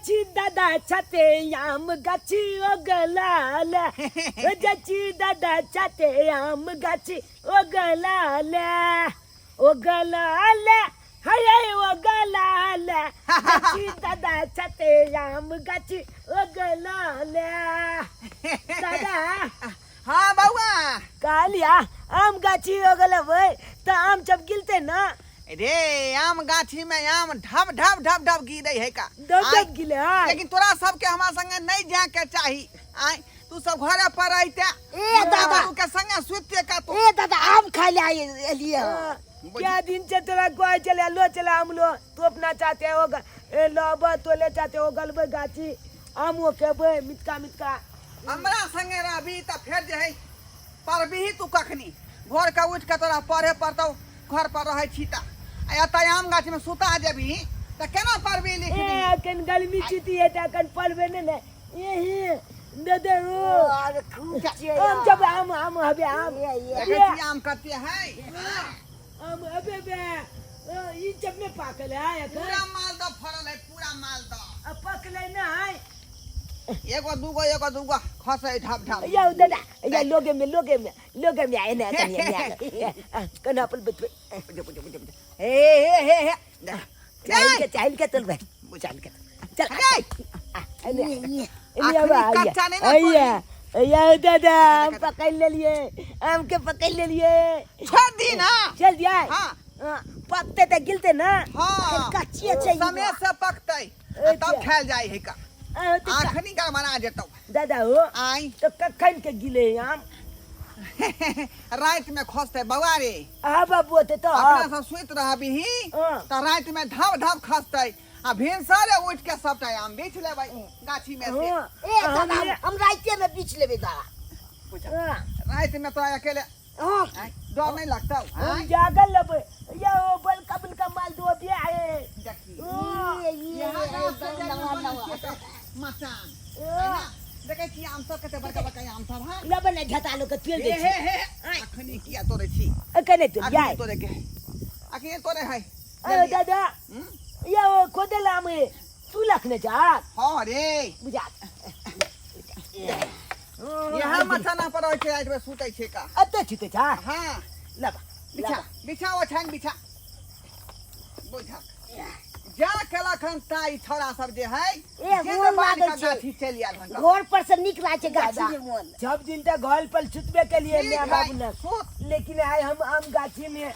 जाची दादा छते आम गाछी ओ गलाल ओ जाची दादा छते आम गाछी ओ गलाल ओ गलाल हाय हाय ओ गलाल जाची दादा छते आम गाछी ओ गलाल दादा। हाँ बउआ। कहलिया आम गाछी हो गेलै तऽ आम जब गिलते ना। रे आम गाछी में आम ढब ढब ढब ढब गिरे है का। ढब ढब गिले है। लेकिन तोरा सबके हमरा संगे नहीं जाए के चाही। आय तू सब घरे पर रहते। ए दादा के संगे सुते का तू। ए दादा आम खाए ले आए एलिए। क्या दिन से तोरा कोई चले लो चला आम लो तू अपना चाहते हो ए लो तो ले चाहते हो गलबे गाछी आम वो खेबे मिटका मिटका। हमरा संगे रहबी त फेर जे है पढ़बी तू कखनी भोर के उठ के तोरा पढ़े पड़तौ घर पर रहै छी त आ एतऽ आम गाछ में सुता जेबही त केना पढ़बी लिखबी। ए अखन गर्मी छुट्टी है त अखन पढ़बे ने ने यही दे दे ओ अरे खूब छियै। आम जब आम आम हबे आम देखै छी आम कते है। आम हबे बे ई जब में पाकल है अखन पूरा मालदह फड़ल है पूरा मालदह। अब पकले ना है। एगो दूगो एगो दूगो खसै ढब ढब। या दादा या लोगे में लोगे में लोगे में आए ना कनिया कना अपन बचबे। बुझे बुझे बुझे बुझे हे हे हे हे चाइल के चाइल के चल भाई चाइल के चल आइया आइया दादा हम पकड़ लेलिए आम के पकड़ लेलिए। छोड़ दी ना चल दिया। हां पकते त गिलते ना। हां कच्चे छै समय से पकतै तब खायल जाय है का। आखनी का मना जेतौ दादा हो आई तो कखन के गिले आम। रात में खसते बउआ रे। आ बाबू ते तो अपना सब सुति रहबही त रात में धब धब खसते आ भिनसरे उठ के सबटा आम बेच लेबै गाछी में से। ए दादा हम राते में बेच लेबै दादा। रात में तो अकेले हां डर नहीं लगता। हम जागल लेबै या ओ बलका बलका माल दो भी आए देखी ये ये मचान देखै छी आम सब कते बड़का बड़का आम सब है। लबन झटा लो के तेल दे हे हे अखनी किया तोड़े छी कने तो जाय तोड़े के अखनी तोड़े है। अरे दादा या ओ खोदल आम है तू लखने जा। हां रे बुझा यहाँ मचाना पर रहै छै राति में सुतै छै का अते छुते छा। हां लबा बिछा बिछा ओ छान बिछा बुझा जा केलखन ताई छोड़ा सब जे है ए मोन लागल छै गाछी चलि आयल हन घर पर से नीक लागै छै गाछी में मोन। सब दिन तक घर पर सुतबे के लिए ठीक मैं है, बाबू ना सुत। लेकिन आए हम आम गाछी में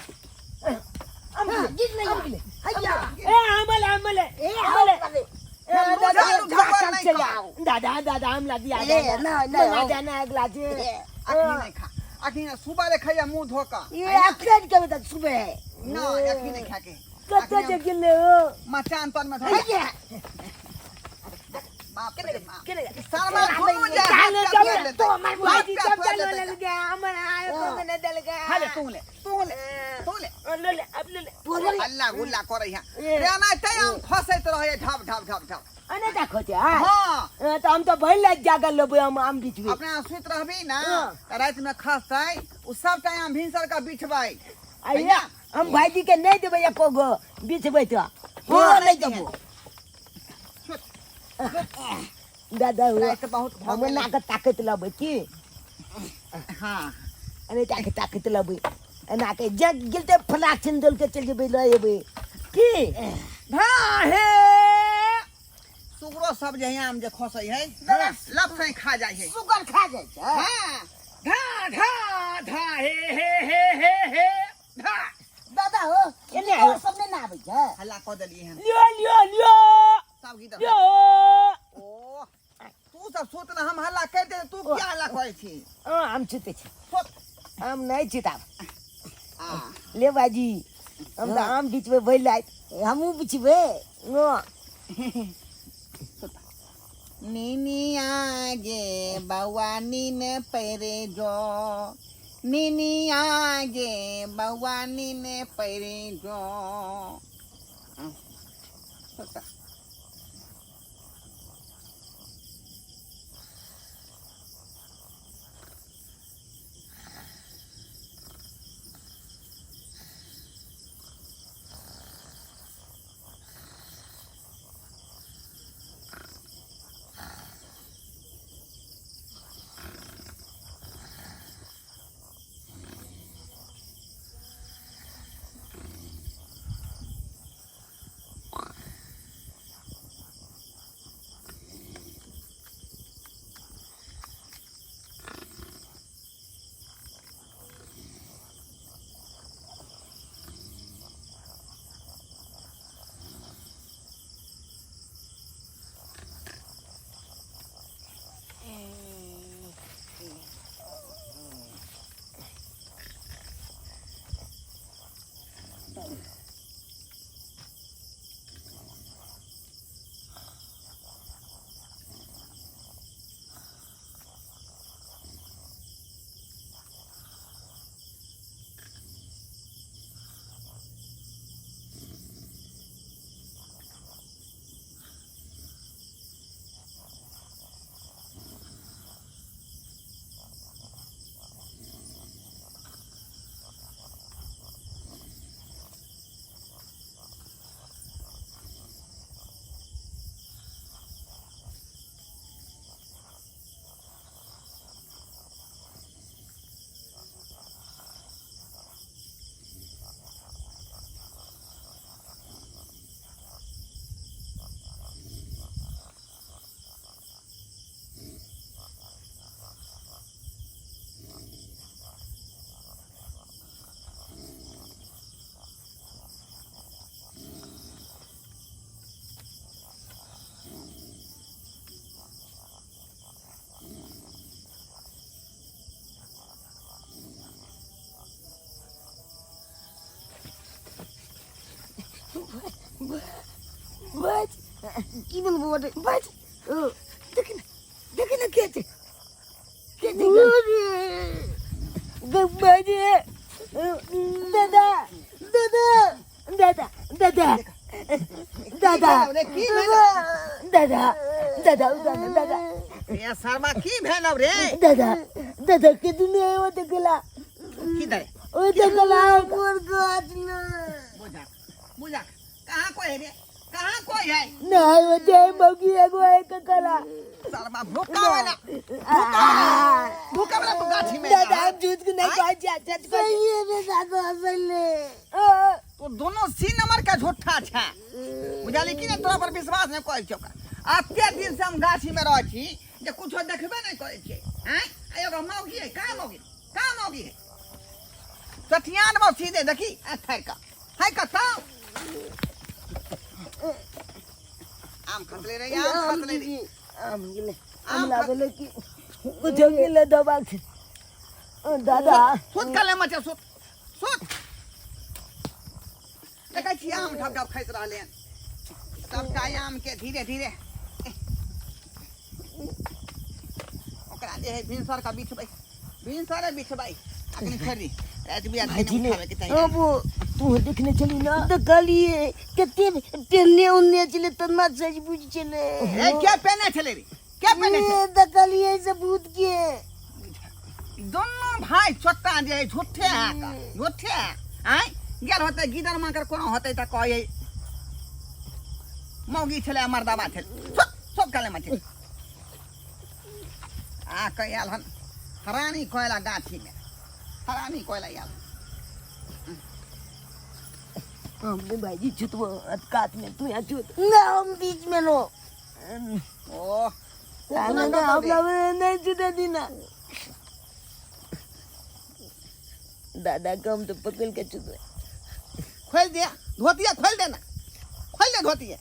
आम गिर नहीं आम गिले। हैया ए आमल आमल ए आमल आमल ए दादा दादा दादा दादा आम ला दिया। ए ना ना मंगा देना अगला जे अखनी नहीं खा अखनी सुबह रे खैया मुंह धोका ये अखन के बता सुबह ना अखनी नहीं खा के कते जे गिले हो मचान पर में धो हैया बाप रे बाप केने शर्मा दुनू जे चलो हाथ चल पे लेतै। तो हमर हाथ भाजी पे सब तोड़ चलो लेतै। लग गया हमर आए को ने दल गया। हाले तू ले तू ले तू ले ले ले अब ले ले तोरे हल्ला गुल्ला करै है ए। रे ना तै हम खसैत रहै ढब ढब ढब ढब अने देखो जे हां तो हम तो भइल जागल लेबै हम आम बिछबै। अपना सुति रहबी ना हाँ। त राति में खसतै उ सबटा आम भिनसर का बिछबै। आइया हम भाईजी के नहीं देबै एको गो बिछबै तो हां नहीं देबो दादा हुआ राति बहुत भऽ हम गेलै। नाक ताकत लेबै की। हां अरे ताकत ताकत लेबै एना के जग गिलते फलाक छिन दल के चल जेबै लऽ एबै की। धा हे सुगरो सब जे आम जे खसै है लप से खा जाइ है सुगर खा जाइ छै। हां धा धा धा हे हे हे हे हे धा दादा हो एने और सब ने ना आबै छै हल्ला कऽ देलियै हन। लियो लियो लियो सब गीत लियो। ओ तू सब सुत ना हम हल्ला कर दे तू क्या हल्ला करै छी। हां हम सुतै छी सुत। हम नहीं सुताब। आ ले बाजी हम तो आम बिछबै भइल राति। हमहूँ बिछबै। हां निनिया गे बउआ नीन पड़े जो निनिया गे बउआ नीन पड़े जो। की भेल बौआ रे? भाईजी ओ, देखी ना, देखी ना के छै, के छै? भाईजी, दादा दादा दादा दादा दादा रे की भेल? दादा दादा दादा दादा। ए शर्मा, की भेल रे? दादा दादा, के दुनिया ओ देखला। की दे? ओ देखला। मोर गाछ ना। बुझा बुझा, कहाँ कोई है रे? कहाँ कोई है? नहीं, वो जय मौगी एगो एक कला। शर्मा, भूखा वाला भूखा वाला तू गाछी में। दादा, हम झूठ के नहीं कह जा सच कह। सही है बे दादा, असले। तू दोनों सी नंबर का झूठा छे, बुझाली कि नहीं? तोरा पर विश्वास नहीं करै छौ। एते दिन से हम गाछी में रहै छी जे कुछो देखबे नहीं करै छियै। आँय, आ एगो मौगी है? कहाँ मौगी? कहाँ मौगी है? सठियान में सीधे देखी एथर का है कतौ आम खसले रे, आम खसले रे। आम गेले। आम। आम लागले कि कुछो गेले दबा के। ओ दादा। सुत कले मचे, सुत सुत। देखै छी आम ढब ढब खसि रहलै हन सबटा आम के। धीरे धीरे ओकरा जे है भिनसर का बिछबै, भिनसरे बिछबै। अखनी छोड़ि दी, राति बिराति भाईजी ने उठाबै के चाही। अब तू देखने चली ना? देखलिए, कते पेन्ने उन्ने छलै, तना सज बुझ छलै। ए, क्या पेने छलै रे? क्या पेने छलै? ए, देखलिए से भूत के। दोनों भाई छोटा जे है झूठे है का झूठे है। आय गेल होते गिदर माकर कोनो होते त कहै मौगी छलै, मर्दाबा छलै। सब सब कले मछली आ कह आयल हन हरानी कोयला, गाछी में हरानी कोयला आयल। हमने भाईजी छुतबो कात में, तू यहाँ छुत। ना, हम बीच में लो। ओ। साला का हम लोग नहीं छुटे दीना दादा को, हम तो पकड़ के छुतबे। खोल दे धोतिया, खोल देना, खोल दे धोतिया।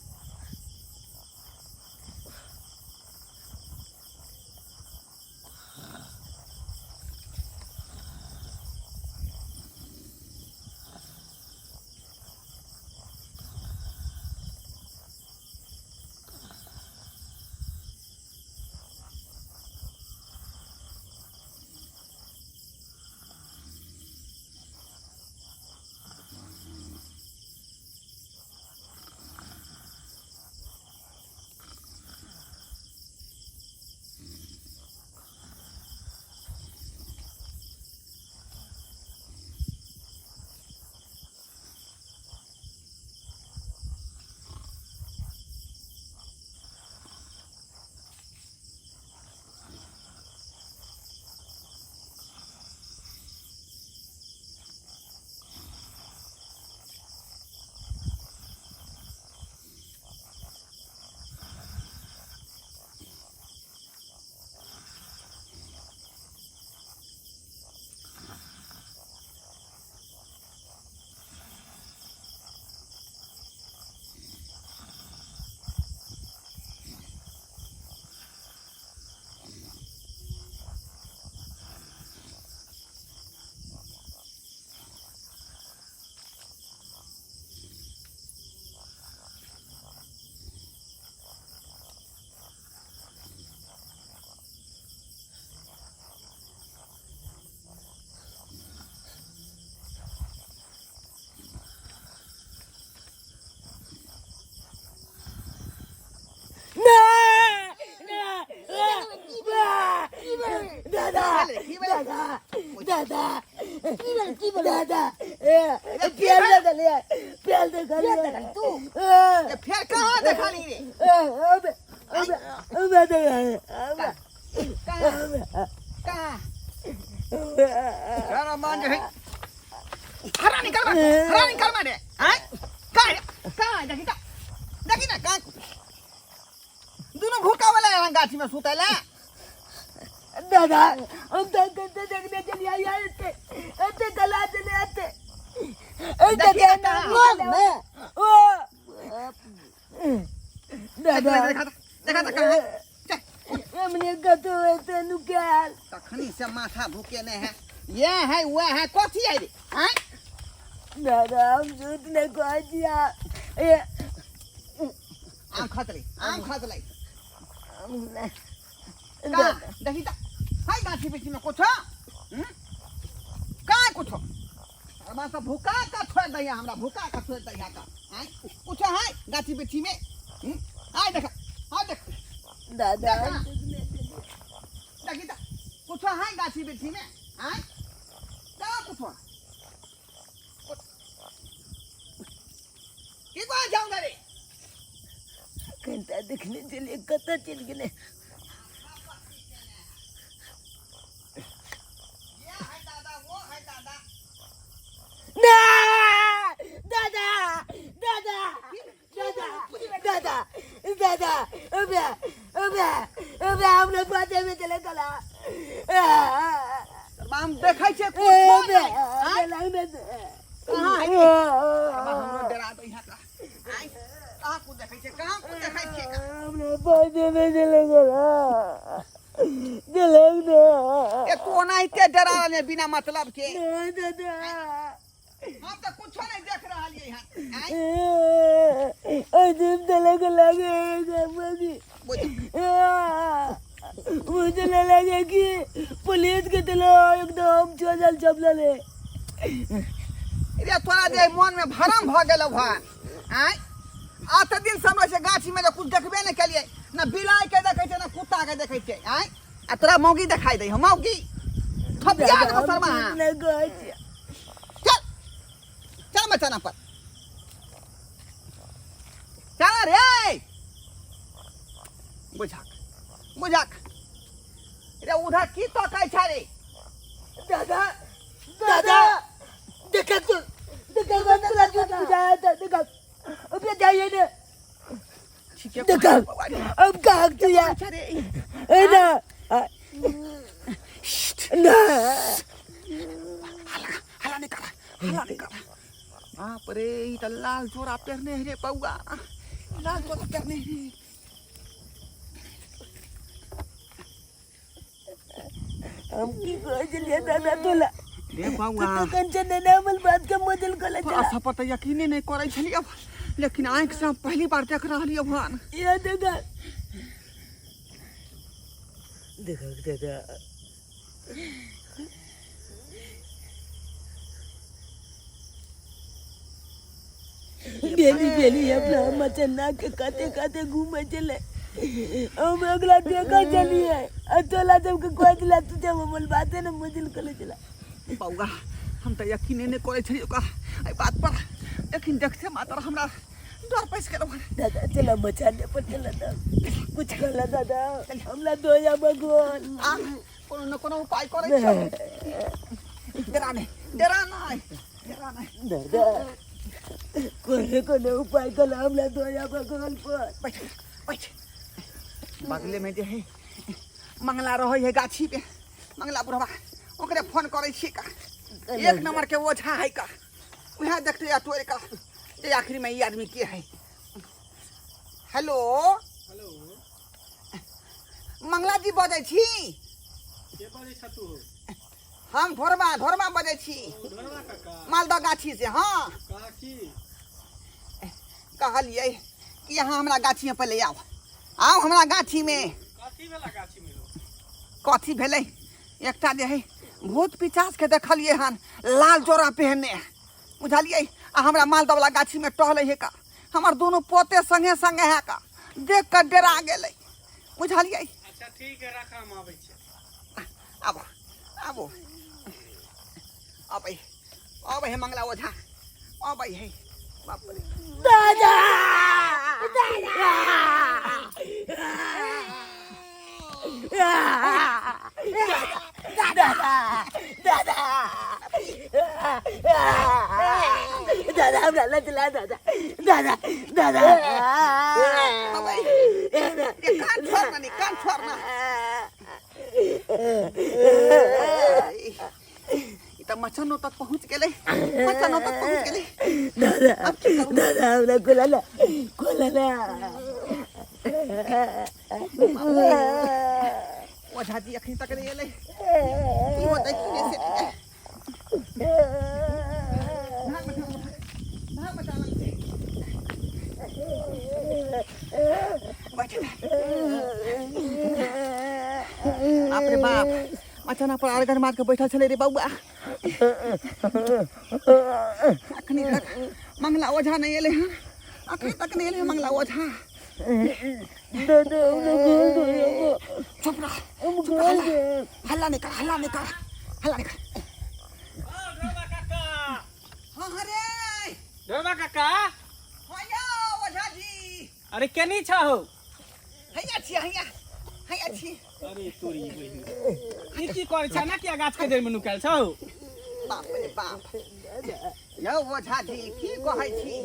ना दादा। की भेलै? दादा दादा। की भेल, की भेल? दादा, ए प्यार देखलिए, प्यार देखलिए। तू? ए, फेर कहाँ देखली रे? अब अब अब अब। कहाँ कहाँ? अरे मान जे है हरा निकल मार, हरा निकल मारे। आय कहाँ है? कहाँ है? देखी का, देखी ना, कहाँ दोनों भूखा वाला है गाछी में सुतला। दादा, हम तो करते देखने चलिए आया, एते एते गला चले आते एते। देखिए के ना। ना में ओ दादा। देखा देखा, देखा कहाँ है? चल। हमने कतो एते नुकाल। तखनी से माथा भूखे नहीं है, ये है वह है, कथी है रे? आय दादा, हम झूठ नहीं कह दिया। ए आम खसलै, आम खसलै। का देखी त है गाछी बिछी में कुछ? हम्म? का कुछ अरबा सब भूखा का छोड़ दैया, हमरा भूखा का छोड़ दैया का। आय कुछ है गाछी बिछी में? हम्म? आय देख, आय देख दादा। देखी त कुछ है गाछी बिछी में? आय का कुछ की कह जाऊं रे? कनिटा देखने चलिए, कतऽ चलि गेलै? ये है दादा, वो है दादा। ना दादा, दादा, दादा, दादा, दादा, अबे अबे अबे, हमरा बाते में चले गला। हम देखै छियै कुछो अबे नहि। आँय? कहाँ है? बाबा हमरो डरा दै है का। आँय, कहाँ कुछ देखै छियै, कहाँ कुछ देखै छियै का? हमरा बाते में चले गला, चले ना। ए तू ओनाहिते डरा रहले बिना मतलब के। ना दादा, हम तऽ कुछो नहि देख रहलियै हन। आँय, अजीब तलक लगे बगी। बुझ। मुझे लगे कि पुलिस के दिलो एकदम चल चपला ले। रे तोरा जे मन में भरम भऽ गेलौ हन। आँय, आठ दिन से हमरा से गाछी में जे कुछ देखबे नहि केलियै, ना बिलाइ के देखै छै ना कुत्ता के देखै छै। आँय, आ तोरा मौगी देखाइ दै हौ? मौगी थपिया देबो शर्मा। चल चल, मचाना पर चल रे। बुझाक बुझाक रे, उधर की तकै छै रे? दादा, दादा, देखा तो, देखा, तोरा झूठ बुझाया था। देखा, अब जाइए ना। ठीके। देखा। अब कहाँ तू यार? छै रे। ए ना ना। हल्ला हल्ला नहीं कर, हल्ला नहीं कर। बाप रे, ई त लाल जोड़ा पहिरने है रे बौआ, लाल जोड़ा पहिरने है। हम की कहै छलियै दादा तोला? रे बौआ, तू कंचन ने हमर बात के मजल कले तोरा चला। सब पर तऽ यकीने नहीं करै छलियै, लेकिन आँखि से हम पहली बार देख रहलियै हन। या दादा, देखो दादा, बेली बेली अपना मचन्ना के काते काते घूमे चले, हम अगला देखा चलिए अतोला सबके कोई दिला तू जब हमर बाते ने मजल कले चला। बौआ, हम तऽ यकीने नहि करै छलियै ओकरा एहि बात पर, लेकिन देखते मात्र हमरा डर पैसि गेल हन। दादा, चला मचाने पर चला ना, कुछ कहला दादा, हमला दो या भगवान। आ कोनो न कोनो उपाय करै छियै। डरा नहि, डरा नहि, डरा नहि। दादा, कोनो कोनो उपाय कहला, हमला दो या भगवान पर। बैठ बैठ। बगले में जे है मंगला रहै है गाछी पे, मंगला बुढ़वा, ओकरे फोन करै छियै का। एक नंबर के ओझा है का, उएह देखते या तोड़ का जे आखिर में ई आदमी के है। हेलो। हेलो। मंगला जी बजै छी? के बजै छ तू? हम ढोरबा, ढोरबा बजै छी। ओ ढोरबा काका। मालदह गाछी से। हाँ। कहा की? कहलियै कि अहाँ हमरा गाछी में पहिले आउ, आउ हमरा गाछी में। कथी भेला गाछी में हो? कथी भेलै, एकटा जे है भूत पिचास के देखलियै हन, लाल जोड़ा पहनने, बुझलियै? आ हमरा मालदह वाला गाछी में टहलै है का, हमर दुनू पोते संगे संगे है का, देख कऽ डरा गेलै, बुझलियै? अच्छा ठीक है, राख, हम आबै छी। आबो आबो, अबै अबै है मंगला ओझा, अबै है। बाप रे। दादा, दादा, दादा, दादा, दादा, हमरा लचला दादा, दादा, दादा। अबै ये कान छोड़ना नी, कान छोड़ना। ई तऽ मचानो तक पहुँच गेलै, मचानो तक पहुँच गेलै। दादा। अब की करू? दादा, हमरा खोला ना, खोला ना। ओझा जी अखन तक नहि एलै, की होतै की नहि से नहि। भाग मचान, भाग मचान। बैठ। बाप रे बाप, मचाना पर अरगन मार के बैठल छलै रे बौआ। अखनी तक मंगला ओझा नहि एलै हन, अखनी तक नहि एलै हन मंगला ओझा। दादा, हमरा घर दो। चुप रह। हम चुप घर रह, हल्ला दे। हल्ला नहि कर, हल्ला नहि कर, हल्ला नहि कर। ढोबा काका। हाँ हाँ रे। ढोबा काका। हाँ यौ ओझा जी। अरे केनी छहो? हैया छी, हैया हैया छी। अरे तोरी बहिन, ई की करै छ ना? किया गाछ के जड़ में नुकायल छौ? बाप रे बाप, यौ ओझा जी, की कहै छी,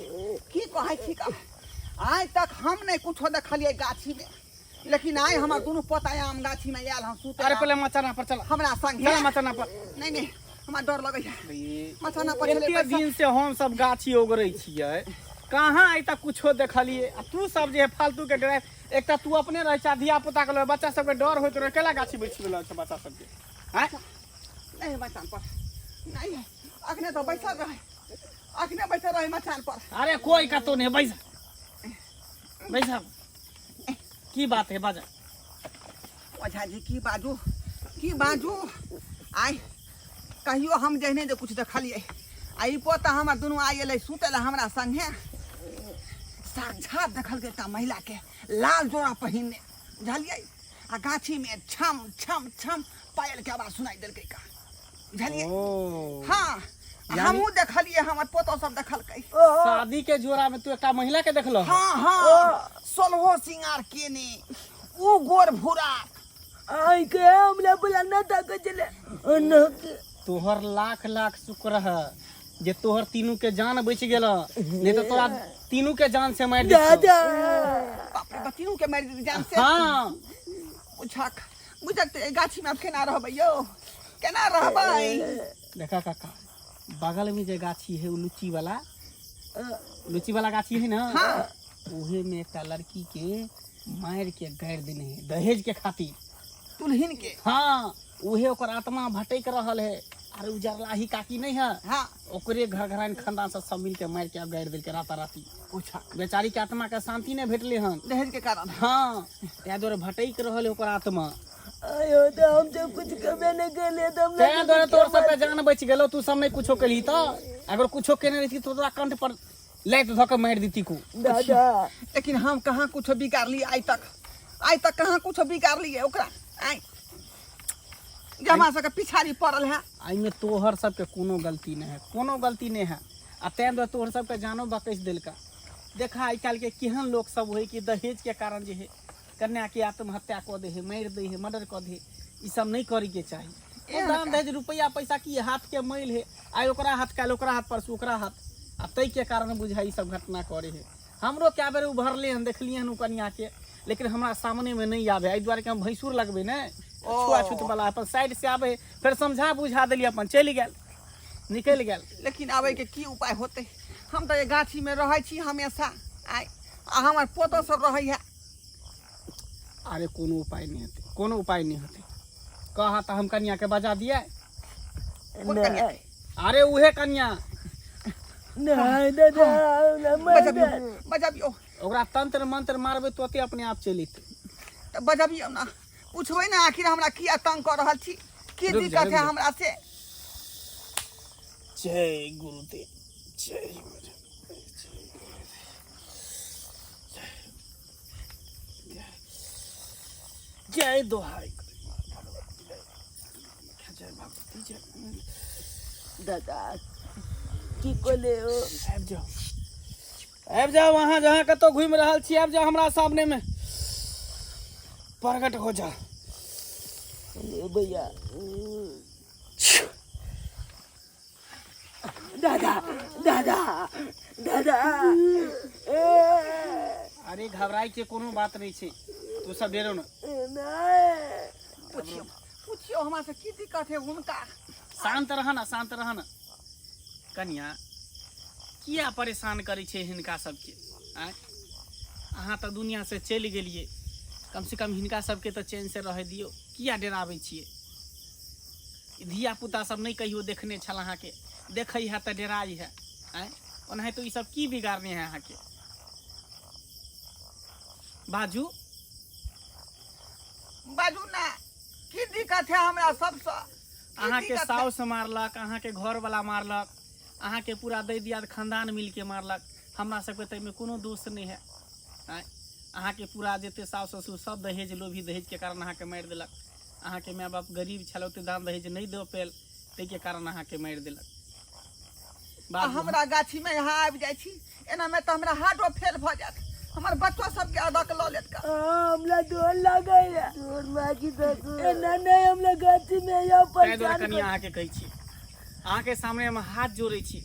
की कहै छी का? आइ तक हम नहि कुछो देखलियै गाछी में, लेकिन आइ हमर दुनू पोता आम गाछी में आयल हम सुते। अरे पहले मचाना पर चल। हमरा संगे चल मचाना पर। नहीं नहीं, हमरा डर लगैया मचाना पर चले। एते पैसा दिन से हम सब गाछी ओगरै छियै, कहाँ आइ तक कुछो देखलियै? आ तू सब जे है फालतू के डराय। एकटा तू अपने रहै छ, धिया पुता के लऽ बच्चा सबके डर होइत रहै। केला गाछी बैठ गेल छै बच्चा सबके आँय? नहीं, मचान पर नहीं, अखने तो बैसल रहे, अखने बैसल रहे मचान पर। अरे कोई कतौ नहीं, बैस बैस। की बात है, बाजा। ओझा जी, की बाजू, की बाजू, आइ कहियो हम जहने जे कुछ देखलियै, आ ई पोता हमर दुनू आइ एलै सुतै लए हमरा संगे, साक्षात देखलकै एकटा महिला के लाल जोड़ा पहिनने, बुझलियै? आ गाछी में छम छम छम पायल के आवाज सुनाई देलकै का, बुझलियै? ओ हाँ। हमहूँ देखलियै, हमर पोतो सब देखलकै। शादी के जोड़ा में तू एकटा महिला के देखलो? हाँ हाँ, सोलहो सिंगार केने, ऊ गोर भूरा। आई के हमरा बोला ना ताके चले ना के। तोहर लाख लाख शुक्र है जे तोहर तीनू के जान बच गेल, नहीं तो तोरा तीनू के जान से मार देतौ। दादा। बाप रे, तीनू के मारि देतै जान से? हाँ। बुझक बुझक, तऽ एहि गाछीमे आब केना रहबै यौ, केना रहबै? देखा काका, बगल में जे गाछी है, उ लुच्ची वाला, लुच्ची वाला गाछी है ना? हाँ। उहे में एकटा लड़की के मार के गाड़ि देने है दहेज के खातिर। दुल्हन के? हाँ, उहे ओकर आत्मा भटक रहल है। अरे उ जरलाही काकी नहीं है? हाँ। ओकरे घर घरान खानदान से सब मिल के मार के आब गाड़ि देलकै राता राती। बुझक। बेचारी के आत्मा के शांति नहीं भेटले हन दहेज के कारण। हाँ, ताहि दुआरे भटक रहल है ओकर आत्मा। आयो, तो हम सब कुछ कमे नहीं केले तो हमरा। ताहि दुआरे तोर सबके जान बचि गेलो। तू सब नहीं कुछो केलही, तऽ अगर कुछो केने रहिती तो तोरा कंठ पर लाइत धऽ के मारि देती को। दादा। लेकिन हम कहाँ कुछो बिगाड़लियै आइ तक? आइ तक कहाँ कुछो बिगाड़लियै ओकरा आइ जे हमरा सबके पिछाड़ी पड़ल है? एहिमे तोहर सबके कोनो गलती नहि है, कोनो गलती नहि है, आ ताहि दुआरे तोहर सबके जानो बकैस देलका। देखा, आइ काल्हिके केहन लोक सब होइ कि दहेजके कारण जे है कन्याके आत्महत्या कऽ दै है, मारि दै है, मर्डर कऽ दै है। ई सब नहि करैके चाही। ओ दान दहेज रुपैआ पैसा की, हाथके मैल है। आइ ओकरा हाथ, काल्हि ओकरा हाथ, परसू ओकरा हाथ, आ ताहिके कारण बुझाइ ई सब घटना करै है। हमरो कए बेर उभरले हन, देखलियै हन ओ कन्याके, लेकिन हमरा सामनेमे नहि आबै एहि दुआरे कि हम भैंसुर लगबै ने, छुआछूत वाला। अपन साइड से आबै, फेर समझा बुझा देलियै, अपन चलि गेल, निकलि गेल। लेकिन आबैके की उपाय होतै? हम तऽ एहि गाछीमे रहै छी हमेशा आइ, आ हमर पोतो सब रहै है। अरे कोनो उपाय नहि हेतै, कोनो उपाय नहि हेतै। कह तऽ हम कनियाके बजा दियै। कोन कनिया? अरे उहे कनिया। नहीं दादा, हमरा मार बजबियौ दे। बजबियौ। ओकरा तंत्र मंत्र मारबै, तुरते अपने आप चलि एतै। तऽ बजबियौ ने, पुछबै ने आखिर हमरा किया तंग कऽ रहल छी, की रुकि जा, दिक्कत रुकि है जा। हमरा से। जय गुरुदेव, जय गुरुदेव, जय दोहाई जय भगवती जय। दादा, की कोले हो? आबि जाओ, आबि जाओ, अहाँ जहाँ कतहु घुमि रहल छी, आबि जाओ, हमरा सामने में प्रकट हो जा। ले भैया। दादा, दादा, दादा, ए। अरे घबराइ के कोनो बात नहीं छै, तू सब डेरो न। नहीं। पुछियौ, पुछियौ हमरा से की दिक्कत है हुनका। शांत रह ना, शांत रह ना। कनिया, किया परेशान करै छै हिनका सबके आँय? अहाँ तऽ दुनिया से चलि गेलियै, कम से कम हिनका सबके तऽ चैन से रहै दियौ। किया डराबै छियै? ई धिया पुता सब नहि कहियो देखने छल अहाँके, देखै है तऽ डराइ है आँय? ओनाहितो ई सब की बिगाड़ने है अहाँके? बाजू। बाजू ना, की दिक्कत है हमरा सबसँ? की अहाँके दिक्कत है? साउस मारलक, अहाँके घरवला मारलक, अहाँके पूरा दै दियाद खानदान मिलके मारलक। हमरा सबके ताहिमे कोनो दोष नहि है। आँय, अहाँके पूरा जते साउस ससुर सब दहेज लोभी, दहेजके कारण अहाँके मारि देलक। अहाँके माय बाप गरीब छल, ओते दान दहेज नहि दऽ पेल, ताहिके कारण अहाँके मारि देलक। आ बाबू, हमरा गाछीमे यहाँ आबि जाइ छी, एनामे तऽ हमरा हार्टो फेल भऽ जायत, हमर बच्चो सबके अदक लऽ लेत का। हाँ, हमरा डर लागै है। तोर माँ की एना नहीं, हमरा गाछी में यहाँ ताहि दुआरे परेशान कनि अहाँके कहै छी, अहाँके सामने हम हाथ जोड़ै छी।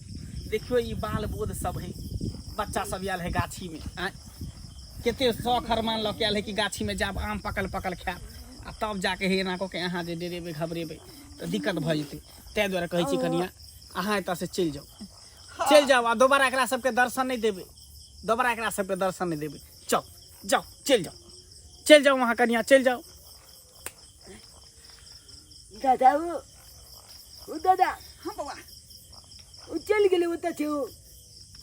देखियौ ई बाल बोध सब है, बच्चा सब आयल है गाछीमे। आँय, कते शौख अरमान लऽ के आयल है कि गाछीमे जायब, आम पकल पकल खायब, आ तब जाके हे एना कऽ के अहाँ जे डरेबै घबरेबै तऽ दिक्कत भऽ जेतै। ताहि दुआरे कहै छी कनिया, अहाँ एतऽसँ चलि जाउ, चलि जाउ, आ दोबारा एकरा सबके दर्शन नहि देबै, दोबारा एकरा सबके दर्शन नहि देबै। जाउ जाउ, चलि जाउ, चलि जाउ अहाँ कनिया, चलि जाउ। दादा, ओ दादा। हाँ बौआ। ओ चलि गेलै, ओतऽ छै ओ।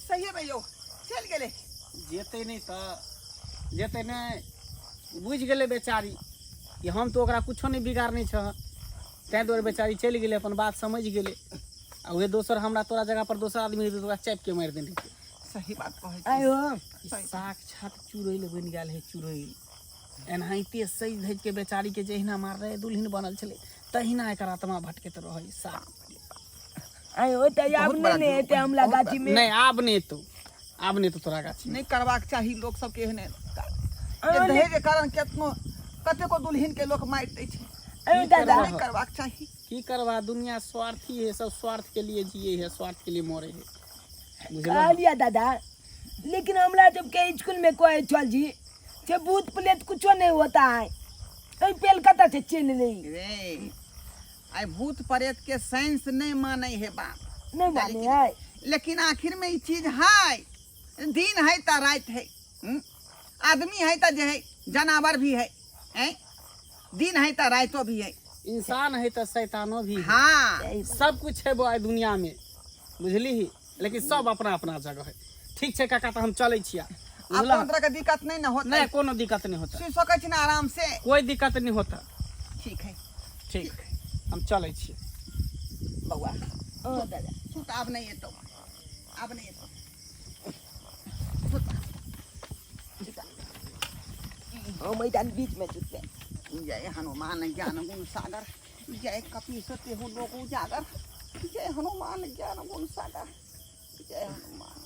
सहिए में यौ चलि गेलै। जेतै नहि तऽ जेतै नहि, बुझि गेलै बेचारी कि हम तऽ ओकरा कुछो नहि बिगाड़ने छह, ताहि दुआरे बेचारी चलि गेलै, अपन बात समझि गेलै। आ उहे दोसर हमरा तोरा जगह पर दोसर आदमी रहितै तऽ ओकरा चापि के मारि देने रहितै। सही बात कहै छी। आयो। ई साक्षात चुड़ैल बनि गेल है, चुड़ैल। एनाहिते सजि धजि के बेचारी के जहिना मार रहे दुल्हन बनल छलै तहिना एकर आत्मा भटकैत रहै साफ। आयो, तऽ आब बहुत नहि बड़ा ने जुर्म हेतै हमरा बहुत गाछी में। नहि, आब नहि एतौ, आब नहि एतौ तोरा गाछी। नहि करबाक चाही लोक सबके एहने काज। जे दहेज के कारण केतनो कतेको दुल्हन के लोक मारि दै छै। आयो दादा। नहि करबाक चाही। की करबा, दुनिया स्वार्थी है, सब स्वार्थ के लिए जिए है, स्वार्थ के लिए मरे है, बुझलहो? कहलिया दादा, लेकिन हमरा जब के स्कूल में कहे छल जी जे भूत प्रेत कुछो नहीं होता है, एहि पेल कतऽ से चलि एलै? रे, आइ भूत प्रेत के साइंस नहि मानै है बाप। नहीं माने है। लेकिन आखिर में ई चीज है, दिन है तऽ राति है, हम्म? आदमी है तऽ जे है जानवर भी है, हैं? दिन है तऽ रातो भी है। इंसान है तो शैतानो भी है। हाँ, सब कुछ है वो दुनिया में, बुझली ही? लेकिन सब अपना अपना जगह है। ठीक छै काका, तऽ हम चलै छियै। आब बुझलह? कोनो तरह के दिक्कत नहीं ना होता? नहीं, कोनो दिक्कत नहीं होता। सुति सकै छी ना आराम से? कोई दिक्कत नहीं होता। ठीक है। ठीक, हम चलै छियै। बौआ। ओ दादा। सुत, आब नहीं एतौ, आब नहीं एतौ, सुत। हम मैदान बीच में सुतबै। जय हनुमान ज्ञान गुण सागर, जय कपीस तेहु लोक उजागर, जय हनुमान ज्ञान गुण सागर, जय हनुमान।